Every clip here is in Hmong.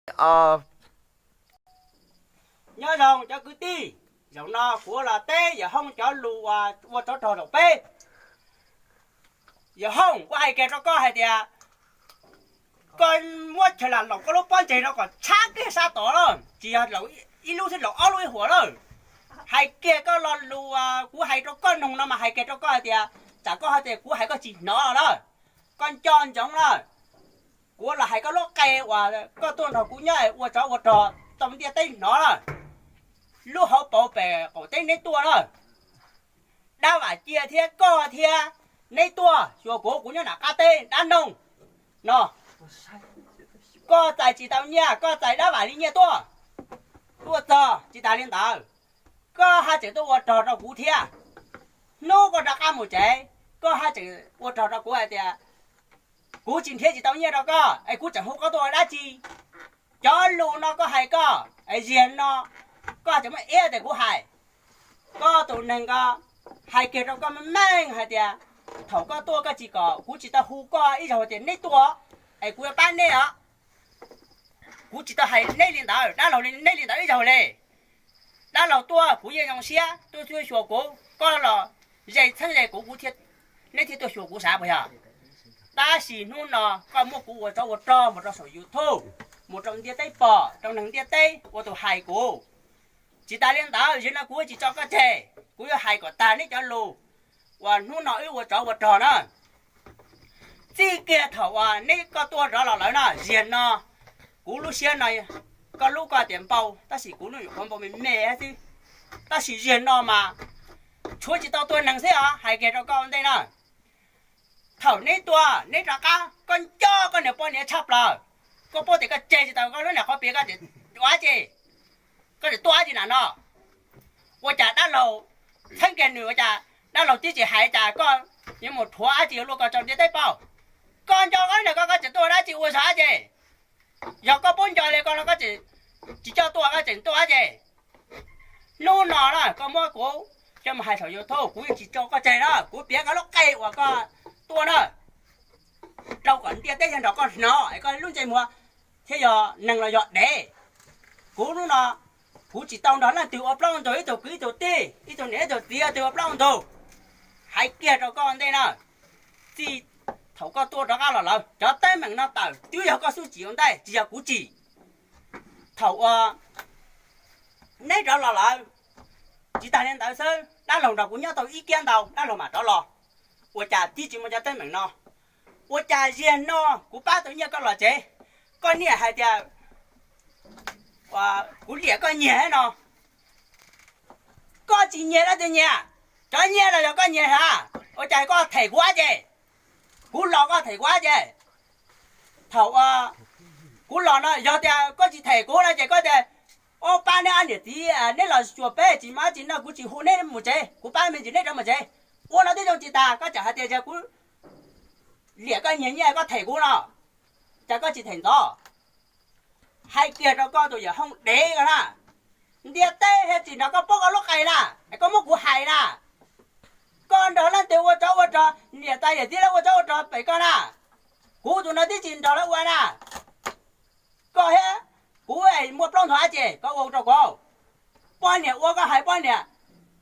Nyob zoo cov kwv tij, zaum no kuv los teb Yawm Hoob cov lus uas ua tsov rog zaum peb. Yawm Hoob, kuv hais kiag rau koj hais tias koj muab chaw lam laum koj lub pob ntseg no kom tshab kiag sab tod lawm, tsis yog laum ib lub xwb, laum ob lub ib huam lawm. Hais kiag koj lo lus uas kuv hais rau koj noog no mas hais kiag rau koj hais tias tsam koj hais tias kuv hais koj tsis hnov lawm, koj nco ntsoov lawm. Kuv los hais koj lub qe uas koj tuaj nrog kuv nyob ua tsov ua rog tau ntiaj teb hnov lawm. Lub hauv paus pem qaum teb neb tuaj lawm, dab vam cia thiab koj thiab neb tuaj xyuas kuv, kuv nyob nram qab teb dab noog no. Koj txais tsis tau nyiaj, koj txais dab vam li nyiaj tuaj, tuaj txog tsis tas li ntawd, koj haj tseem tuaj ua rog rau kuv thiab. Hnub koj rov qab mus tsev, koj haj tseem ua rog rau kuv hais tias kuv tsis nrhiav tsis tau nyiaj rau koj es kuv tseem hu koj tuaj ua dab tsi. Cov lus no koj hais koj, ziag no koj tseem muaj iab tias kuv hais. Koj tus neeg ko, hais kiag rau koj meej meej hais tias thaum koj tuaj koj tsis kom, kuv tsis tau hu koj ib zaug tias neb tuaj es kuv yuav pab neb os. Kuv tsis tau hais neb li ntawd, dab laug li neb li ntawd ib zaug li. Dab laug tuaj kuv yeej zoo siab tuaj xyuas kuv, koj los ze txheeb ze kuv, neb thiaj tuaj xyuas kuv xav puas yog? Tab sis hnub no koj muab kuv ua tsov ua rog mus rau saum YouTube, mus rau ntiaj teb pom, rau neeg ntiaj teb ua tus hais kuv. Tsis tas li ntawd, ziag no kuv tsis tso koj tseg, kuv yuav hais kom tag neb cov lus uas hnub no wb ua tsov ua rog na. Txij kiag thaum uas neb koj tuaj rov los lawm na, ziag no kuv lub siab no, koj lub koj tias npau tab sis kuv lub nyuam qhuav npau me me xwb. Tab sis ziag no mas tshuav tsis tau tua neeg xwb os, hais kiag rau koj ua ntej na. Thaum neb tuaj neb rov qab, koj nco koj niag poj niam tshaj plaws, koj paub tias koj tseg tsis tau koj lub niag qhov piav, koj tseem ua dab tsi? Koj tseem tuaj dab tsi na no? Ua cas dab laug txheeb kiag nws, ua cas dab laug twb tsis hais cas koj yuav mus rhuav dab tsi yuav luaj koj rau ntiaj teb paub? Koj nco koj lub niag ko, koj tseem tuaj dab tsi, ua zog dab tsi? Yog koj paub nco li ko no koj tseem tsis coj tuaj, koj tseem tuaj dab tsi? Hnub no na koj muab kuv coj mus hais saum YouTube, kuv yeej tsis tso koj tseg na, kuv piav koj lub qe uas koj tuaj na, rau kom ntiaj teb yog nrog koj hnov es koj lub ntsej muag thiaj yog neeg los yog dev. Kuv hnub no kuv tsis tau nrog leej twg ua plaub ntug, ib tug kwv ib tug tij, ib tug niam ib tug txiv, twg ua plaub ntug. Hais kiag rau koj ua ntej na, txij thaum koj tuaj rov qab los lawm, cov teeb meem no tawm twb yog koj xub tsim ua ntej, tsis yog kuv tsim. Thaum uas neb rov los lawm, tsis tas li ntawd xwb, dab laug nrog kuv nyob tau ib kiab ntau, dab laug mam rov los. Ua cas twb tsis muaj cov teeb meem no? Ua cas ziag no kuv pab tau nyiaj koj los tsev, koj niaj hais tias kuv liam koj nyiag no? Koj tsis nyiag leej twg nyiag, cov nyiaj los yog koj nyiag hab. Ua cas koj them kuv dab tsi? Kuv los koj them kuv dab tsi? Thaum kuv los no yog tias koj tsis them kuv no ces koj tias, ob pab neb ob niam txiv neb los xyuas peb tsis muaj dab tsi no kuv tsis hu neb mus tsev, kuv pab me ntsis neb rov mus tsev. Ua no twb zoo tsis tas koj tseem hais tias yog kuv liam koj nyiag nyiaj koj them kuv no, cas koj tsis them ntxov? Hais kiag rau koj tus yawm hoob dev ko na, ntiaj teb thiaj tsis nrog koj paub koj lub qe na, es koj muab kuv hais na. Koj nrog leej twg ua tsov ua rog, niam tais yawm txiv lawv ua tsov ua rog pem koj na, kuv tus no twb tsis nrog lawv ua na. Koj thiab kuv es muaj plaub ntug dab tsi koj ua rau kuv? Poj niam ua koj hais poj niam,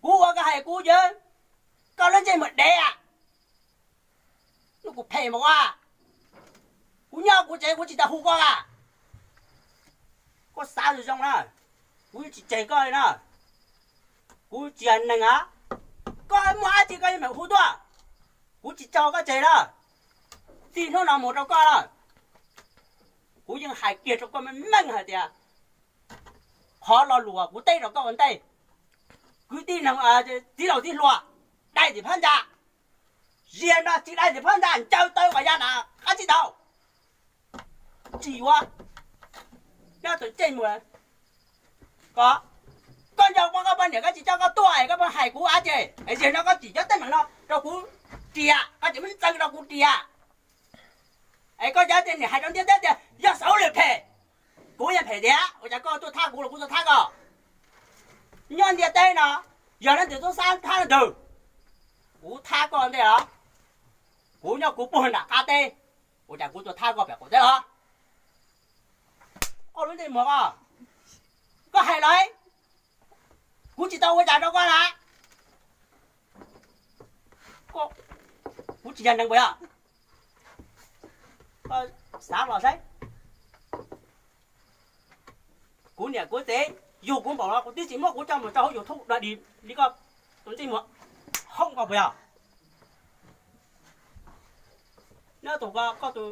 kuv ua koj hais kuv yawg. Koj lub ntsej muag dev a, kuv phem mas ua, kuv nyob kuv tsev kuv tsis tau hu koj a. Koj xav zoo zoo na, kuv yeej tsis tseg koj li na. Kuv tsis yog neeg a, koj muaj dab tsi koj yeej meem hu tuaj, kuv tsis tso koj tseg na. Txij hnub no mus rau koj na, kuv yeej hais kiag rau koj meej meej hais tias qhov lo lus kuv teb rau koj ua ntej, kwv tij neeg, txiv laus txiv hluas, dai tim phab ntsa, ziag no tsis dai tim phab ntsa ncaws taw kom ya na qab tsib taug. Tsis yuav, nyob tus ntsej muag ko, koj nco muaj koj poj niam koj tsis coj koj tuaj es koj pheej hais kuv dab tsi? Es ziag no koj tsim cov teeb meem no rau kuv riam, koj tseem muab ntxeev rau kuv riam. Es koj cov tej niam hais rau ntiaj teb tias yog xav lwm phem, kuv yeej phem tiag, ua cas koj tuaj thab kuv los kuv tuaj thab koj? Nyob ntiaj teb no, yog leej twg tub xab thab leej twg, kuv thab koj ntej os. Kuv nyob kuv puag nram qab teb, ua cas kuv tuaj thab koj pem qaum teb os? Koj lub ntsej muag ko, koj hais los, kuv tsis tau ua cas rau koj na. Kuv tsis yog neeg puas yog? Xav los saib. Kuv niam kuv txiv yug kuv npaum no kuv twb tsis muab kuv coj mus rau hauv YouTube dog dig li koj tus ntsej muag hoob ko puas yog? Nyob tus ko koj tus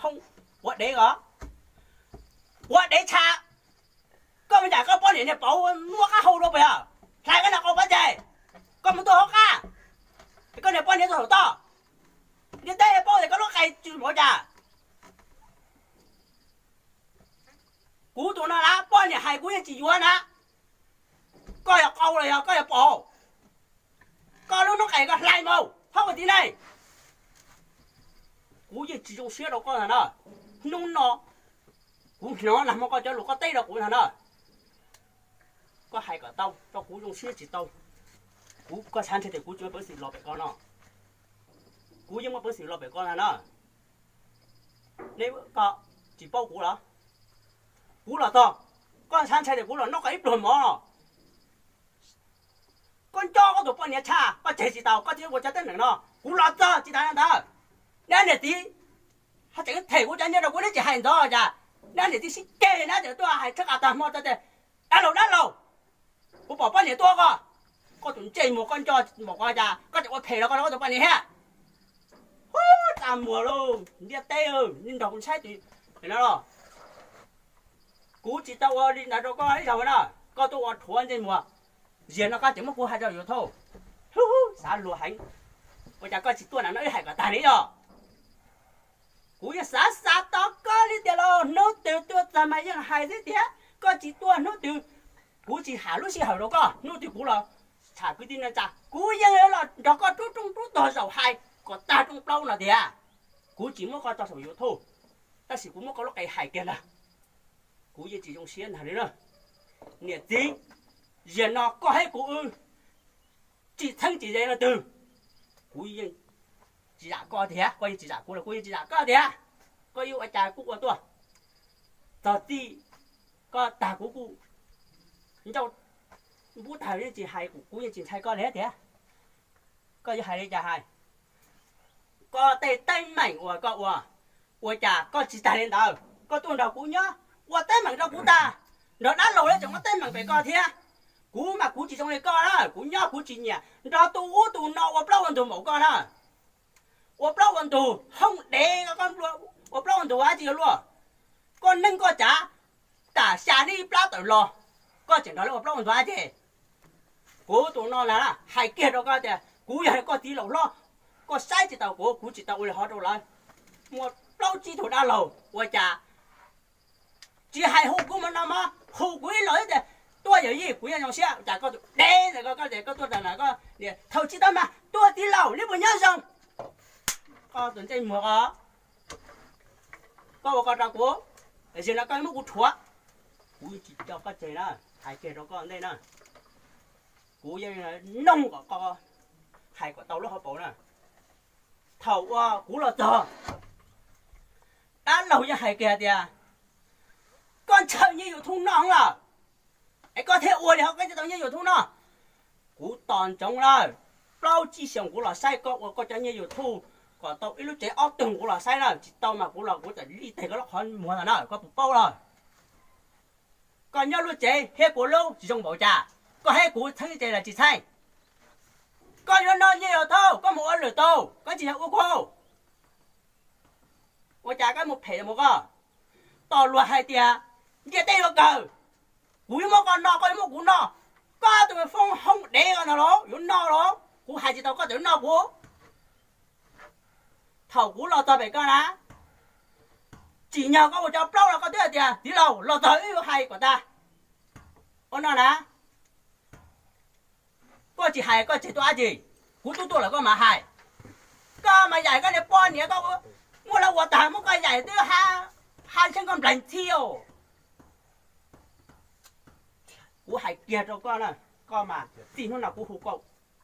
hoob quav dev ko, quav dev tshaj. Koj mus ncaim koj poj niam niag pauv muab qab hau dua puas yog? Hlais koj niag qau pov tseg, koj mus tuaj hauv qab, koj niag poj niam tuaj saum toj. Ntiaj teb paub tias koj lub qe tsis npaum cas. Kuv tus no na poj niam hais kuv yeej tsis yuav na. Koj yog qau los yog koj yog paum, koj lub noob qes koj hlais mus hauv ua tib neeg. Kuv yeej tsis zoo siab rau koj ntag na. Hnub no kuv hnov nag hmo koj cov lus koj teb rau kuv ntag na. Koj hais kom tau rau kuv zoo siab tsis tau. Kuv, koj xav ntshe tias kuv tsis muaj peev xwm los pem koj no. Kuv yeej muaj peev xwm los pem koj ntag na. Neb, koj tsis paub kuv los? Kuv los txog, koj xav ntshai tias kuv los noj koj ib pluag mov los? Koj nco koj tus poj niam tshaj koj tseg tsis tau koj thiaj ua cov teeb meem no. Kuv los txog tsis tas li ntawd, neb niam txiv ho tseem them kuv cov nyiaj rau kuv neb tsis hais ntxov cas. Neb niam txiv sib ceg neb tseem tuaj hais tshaj qas tag hmo tias dab laug dab laug, kuv pom poj niam tuaj koj. Koj tus ntsej muag koj nco npaum ko cas koj tseem ua phem rau koj rau koj tus poj niam thiab. Huv, txaj muag lauj ntiaj teb, nej nrog kuv saib tus no los. Kuv tsis tau ua li ntawd rau koj ib zaug na. Koj tuaj ua rhuav ntsej muag, ziag no koj tseem muab kuv hais rau YouTube. Huv, xav luag heev. Ua cas koj tsis tuaj na no wb hais kom tag li os. Kuv yeej xav xav tos koj li tiag los hnub twg tuaj txog mas yeej hais xwb tiag, koj tsis tuaj hnub twg. Kuv tsis ham lub sij hawm rau koj, hnub twg kuv los tsham kwv tij neej tsa kuv yeej los nrog koj rub rooj rub tog zaum hais kom tag rooj plaub no tiag. Kuv tsis muab koj tso saum YouTube, tab sis kuv muab koj lub qe hais kiag ntag. Kuv yeej tsis zoo siab ntag li na. Niam txiv, ziag no koj thiab kuv wb tsis txheeb tsis ze leej twg. Kuv yeej tsis zam koj tiag, koj yeej tsis zam kuv los kuv yeej tsis zam koj tiag. Koj yuav ua cas kuj ua tuaj, txog txij koj tag kuv kuj ncauj npub tag yeej tsis hais, kuv yeej tsis ntshai koj li tiag. Koj yuav hais li cas hais. Koj tej teeb meem uas koj ua, ua cas koj tsis tag li ntawd, koj tuaj nrog kuv nyob ua teeb meem rau kuv tag, nrog dab laug lawv tseem ua teeb meem pem koj thiab. Kuv mas kuv tsis zoo li koj na, kuv nyob kuv tsis nyiam nrog tus ub tus no ua plaub ua ntug npaum koj na. Ua plaub ua ntug hoob dev, ua plaub ua ntug dab tsi yuav luaj. Koj neeg koj cav, tam xya neb ib plab tawm los, koj tseem nrog lawv ua plaub ua ntug dab tsi. Kuv tus no na, hais kiag rau koj tias kuv yog koj txiv laus hlob, koj saib tsis taus kuv, kuv tsis tau ua li hov rau lawv. Muaj plaub tsib tug dab laug ua cas tsis hais hu kuv mas no mas hu kuv ib los tias tuaj yawm yij, kuv yeej zoo siab. Cas koj tus dev ntawm koj, koj tias koj tuaj tag na, koj niam thaum tsis tau mas tuaj txiv laus neb puas nyob zoo. Koj tus ntsej muag ko, koj ua ko rau kuv, tam sim no koj muab kuv rhuav, kuv tsis coj koj tseg na, hais kiag rau koj ntej na. Kuv yeej noog kom koj hais kom tau lub hauv paus na. Thaum uas kuv los txog, dab laug yeej hais kiag tias koj ntshaw nyiaj YouTube noj lawm, es koj thiaj ua li hov koj thiaj tau nyiaj YouTube noj. Kuv tos ntsoov lawm, plaub tsib xyoos kuv los saib koj ua koj cov nyiaj YouTube, kom tau ib lub tsev ob tug kuv los saib na, tsis tau mas kuv los kuv txawm li teg koj lub qhov muag ntag na, koj puas paub lawm. Koj nyob lub tsev thiab kuv lub tsis zoo npaum cas, koj thiab kuv txheeb tsev los tsis txheeb. Koj yuav noj nyiaj YouTube koj mus ua lwm tus, koj tsis yog ua kuv. Ua cas koj mus phem mus koj? Tos luag hais tias ntiaj teb yuav kawg, kuv yuav muab koj noj, koj yuav muab kuv noj. Koj tus foob hoob dev ko no los yuav noj los, kuv hais tsis tau koj txawm noj kuv. Thaum kuv los txog pem koj na, tsim nyog koj ua cov plaub los koj twb hais tias txiv laus los txog wb yuav hais kom tag. Ua no na, koj tsis hais koj tseg tuaj dab tsi? Kuv twb tuaj lawm koj mam hais. Koj mas yaim koj niag poj niam, koj muab lawv ua tag muab koj yaim twb ha, ha xyeeb koj nplaig ntxhi os. Kuv hais kiag rau koj na, koj mas txij hnub no kuv hu koj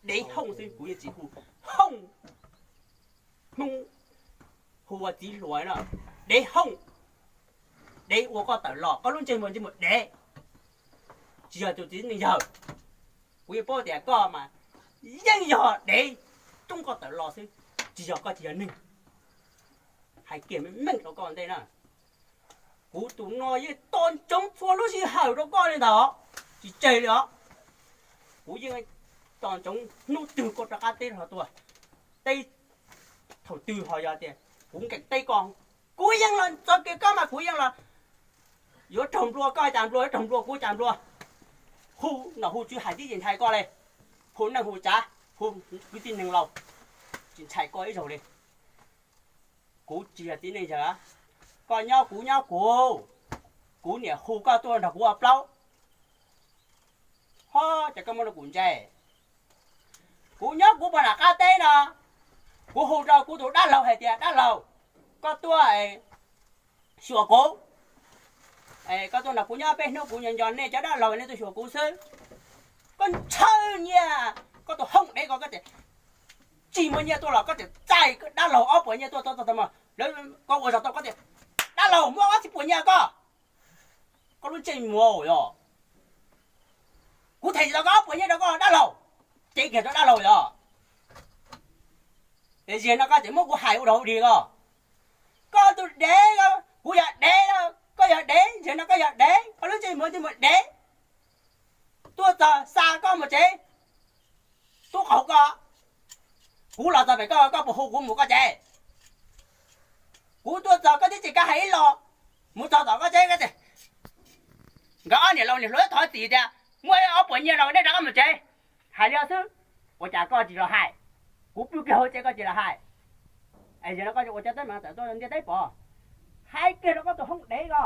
dev hooj xwb, kuv yeej tsis hu hooj Hmoob, hu ua txiv hluas no, dev hooj. dev ua koj tawm los, koj lub ntsej muag ntsej muag dev, tsis yog tus txiv neej yawg. Kuv yeej paub tias koj mas yeej yog dev coj koj tawm los xwb, tsis yog koj tsis yog neeg. Hais kiag meej meej rau koj ntej na, kuv tus no yeej tos ntsoov txhua lub sij hawm rau koj li ntawd, tsis tseg li os. Kuv yeej tos ntsoov hnub twg koj rov qab teb hlo tuaj, teb thaum twg ho yog tias kuv nkees teb koj, kuv yeej los txog kiag koj mas kuv yeej los yuav raug nplua koj cas nplua, yuav raug nplua kuv cas nplua. Hu nom hu tswv hais tib tsis ntshai koj li, hu neej hu tsav, hu kwv tij neeg laus, tsis ntshai koj ib zaug li. Kuv tsis yog txiv neej yawg, koj nyob kuv nyob kuv, kuv niam hu koj tuaj nrog kuv ua plaub. Ho ces koj muab rau kuv ntse. Kuv nyob kuv puag nram qab teb no, kuv hu rau kuv tus dab laug hais tias dab laug, koj tuaj xyuas kuv, koj tuaj nrog kuv nyob peb hnub, kuv nco nco nej cov dab laug nej tuaj xyuas kuv xwb. Koj ntshaw nyiaj, koj tus hoob dev ko, koj tias tsis muaj nyiaj tuaj los koj tias txais dab laug ob puas nyiaj tuaj txog txog tag mas lawv, koj ua zog tau koj tias dab laug muab ob txhiab puas nyiaj koj. Koj lub ntsej muag yog, kuv them tsis tau koj ob puas nyiaj rau koj dab laug, cev kiag rau dab laug yog. Zaum no koj tseem muab kuv hais ua dog ua dig koj. Koj tus dev, kuv yog dev, koj yog dev, zaum no koj yog dev, koj lub ntsej muag ntsej muag dev. Tuaj txog xa koj mus tsev, tub qaug koj. Kuv los txog pem koj, koj puas hu kuv mus koj tsev? Kuv tuaj txog koj twb tsis kam hais ib los, mus txog tom koj tsev koj tias, nkawd ob niam laus niam hluas thov txim tias muaj ob puas nyiaj no nej rov qab mus tsev. Hais li xwb, ua cas koj tsis los hais? Kuv pw kiag hauv tsev koj tsis los hais. Es zaum no koj ua cas teb mas tawm tuaj ntiaj teb pom? Hais kiag rau koj tus hoob dev ko.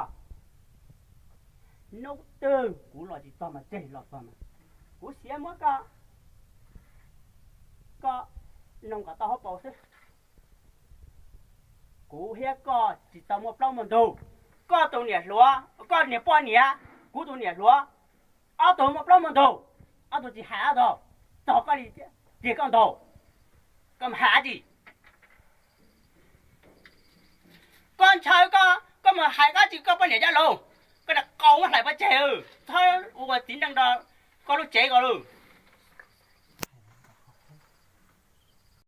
Hnub twg kuv los tsis txog mas tseg los txog mas, kuv xiav muab koj, koj noog kom tau hauv paus xwb. Kuv thiab koj tsis tau muaj plaub muaj ntug. Koj tus niam hluas, koj niag poj niam, kuv tus niam hluas, ob tug muaj plaub muaj ntug, ob tug tsis hais ob tug, txog koj li tiag koj ntaug, koj mus hais dab tsi? Koj ntshaw koj, koj mus hais dab tsi koj poj niam cov lus? Koj niag qau muab hlais pov tseg, txhob ua txiv neej rau koj lub tsev ko lawm.